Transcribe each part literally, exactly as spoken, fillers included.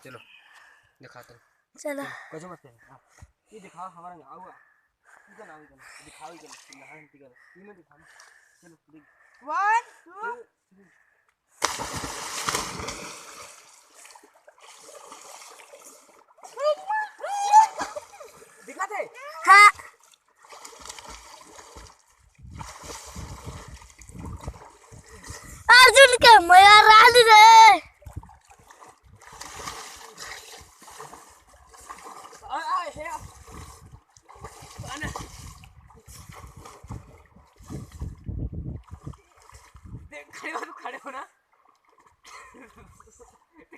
चलो, दिखाता हूँ। चलो। कछु मत कर। हाँ। ये दिखाओ हमारा, आओ। इधर आओ, इधर। दिखाओ, इधर। नहा, इधर। ये मैं दिखाऊँ। चलो, देख। One, two, three। दिखाते? हाँ। अर्जुन के मया रानी रे। आ, आ, हे। आना। देख, खड़े हो, तू खड़े हो ना।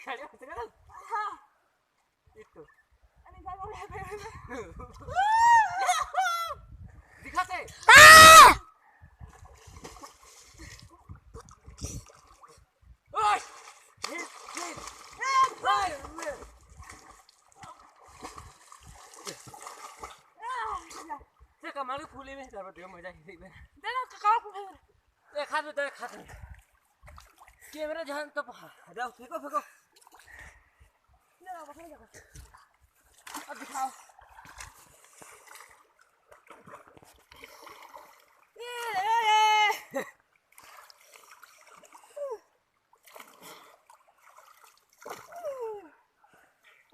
खड़े हो, खड़े हो। हाँ। ये तो। अरे, जा, जा, जा, जा, जा। दिखाते। हाँ। ओए! Hit, hit. ओए! से कमाल के फूले में कर दे, मजा ही नहीं। दे ना, काका को फेंक। एक हाथ में दे, एक हाथ में। कैमरा ध्यान तो पहा। जाओ, फेंको, फेंको। ले बाबा, फेंक दो। अब दिखाओ। ये, ये, ये।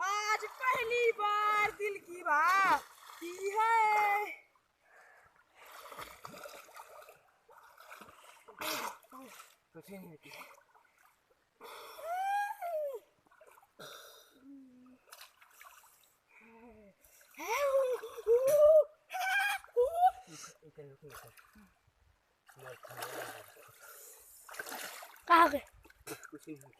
आज पहली बार दिल की बात की है। कुछ नहीं होती। कहाँ गए? कुछ नहीं होती।